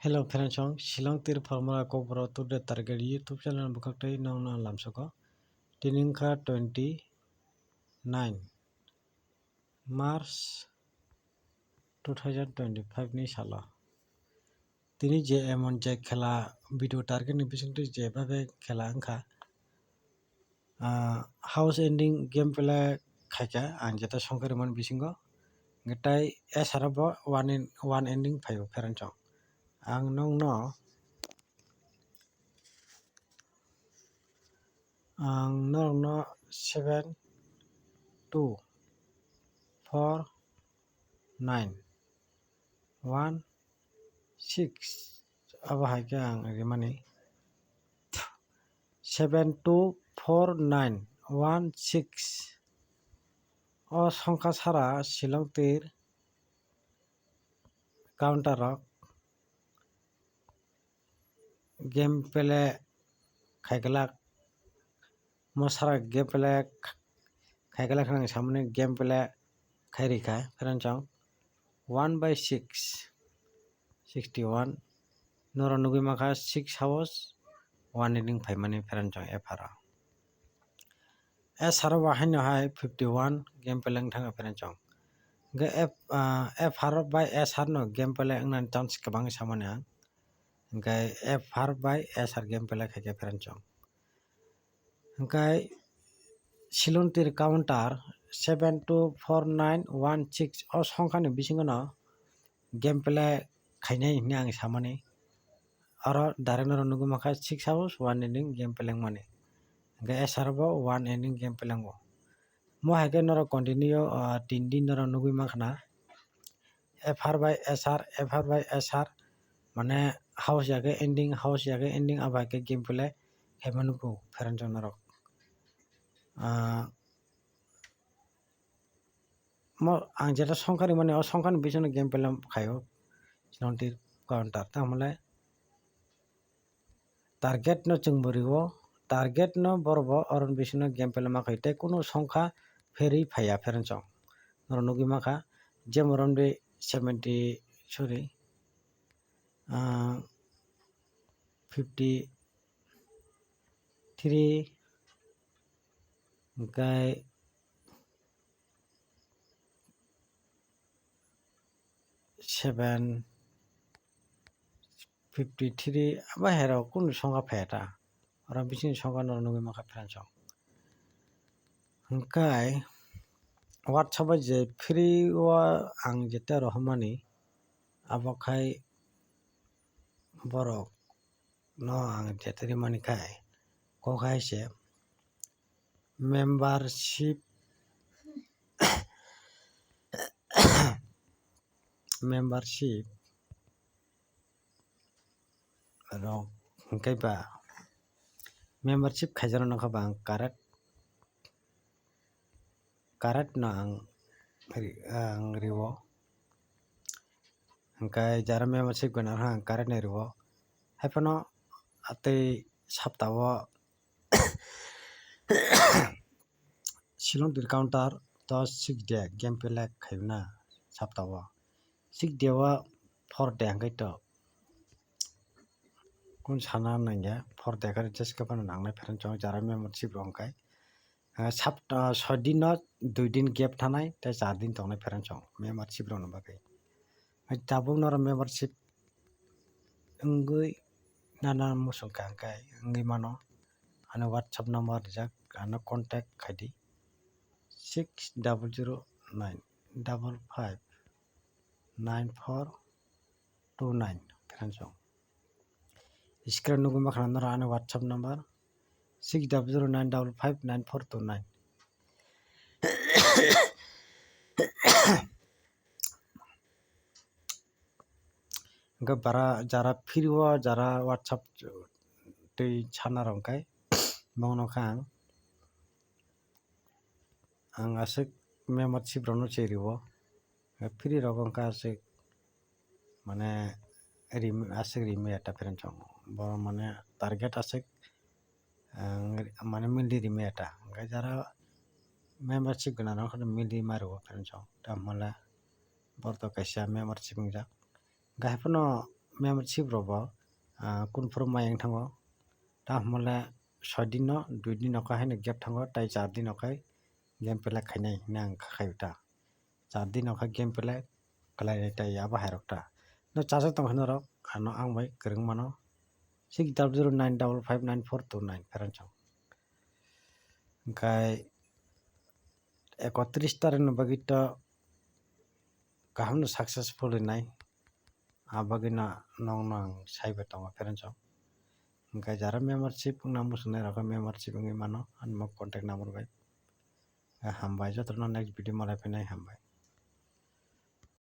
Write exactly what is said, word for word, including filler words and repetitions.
Hello friends, ang Shillong tir formula kokborok today target YouTube channel bwkhak tei nokno lamsoko. Tini wngkha twenty nine March two thousand twenty five ni salo. Tini je emon je khela video target ni bisingtwi je bhabe khela wngkha, ah, house ending game play khaikha ang jeta songkha rimani bisingo, hwnkhe tai S R bo one en-, one ending phaio pherensong. Ang nokno, ang norokno seven two four nine one six abo hai khe ang rimani. Seven two four nine one six. O songkha sara Shillong tir counter rok game play khaiglak, mo sara game play khaiglak hinwi samani game play khairikha pherensong one by six, sixty one. Norok nugwi mankha six house one ending phaimani pherensong F R o. S R o bo haino hai fifty one game play wng thangkha pherensong. Hwnkhe F, ah, F R by S R no game play wngnani chance kwbangwi samani ang. Hwnkhe F R by S R game play khaikhe pherensong. Hwnkhe Shillong tir counter seven two four nine one six o songkhani bisingono game play khainai hinwi ang samani. Oro direct norok nugwi mankha six house one ending game play wngmani. Hwnkhe S R bo one ending game play wngo. Mo hai khe norok continue, ah, tin din norok nugwi mankha na. F R by S R, F R by S R, mane house ya khe ending, house ya khe ending, abo hai khe game play khaima nukgo pherensong norok. Ah, mo ang jeta songkha rimani, o songkhani bisingo game play khaio, Shillong tir counter, tamo le target no chwng bo rio, target no borok bo oro ni bisingo game play ma khaio, tei kunu songkha pherwi phaiya pherensong. Norok nugwi mankha, jemon romdi seventy, sorry, ah, fifty three, hwnkhe seven, fifty three, abo hai rok kunu songkha phaiya ta. Oro bising songkha norok nugwi mankha pherensong. Hwnkhe WhatsApp o je free o ang jeta rohormani, abo khai borok no ang jeta rimani khai kok hai se membership, membership rok hwnkhe ba membership khaijaknai nokha ba ang correct, correct no ang ri-, ang rio. Hwnkhe jara membership gwnang rok ang correct no rio. Haiphano tei sapta o Shillong tir counter to six day game play khaina sapta o. Six day o four day hwnkhe to kun sana nangya, four day khe just khe phano nangnai pherensong jara membership rok hwnkhe. Ah, sapta, ah, soi din no dui din gap thanai tei char din tongnai pherensong membership rok ni bagwi. Hai tabuk norok membership wngwi nana muchung kha hwnkhe wngwi mano. Ani WhatsApp number rijak, ano contact khaidi six double zero nine double five nine four two nine pherensong. Screen nugwi mankha norok ani WhatsApp number six double zero nine double five nine four two nine. Hwnkhe bara jara free o jara WhatsApp twi sana rok hwnkhe bono khe ang, ang aswk membership rokno cheri o free rok wngkha aswk mane rim-, aswk rimwi ya ta pherensong bo mane target aswk ang mane mildi rimwi ya ta hwnkhe jara membership gwnang rok mildi ma rwo pherensong tamo le borok to kaisa membership wngjak. Hwnkhe haiphano membership rok bo, ah, kunphuru mai wng thango. Ta hwnmale soi din no, dui din no kha haino gap thango, tai char din no khai game play khainai hinwi ang kha khai ta. Char din no kha game play khlainai tai abo hai rok ta. No chajak tong khe norok, ano ang bai kwrwng mano six double zero nine double five nine four two nine pherang chong. Hwnkhe ekotris tarikni bagwi to kaham no successful wngnai. A bagwi no nokno ang saibai tongo pherang chong. Hwnkhe jara membership wngna muchungnai rok membership wngwi mano ani mo contact number bai. Hambai jotono next video malai phinai hambai.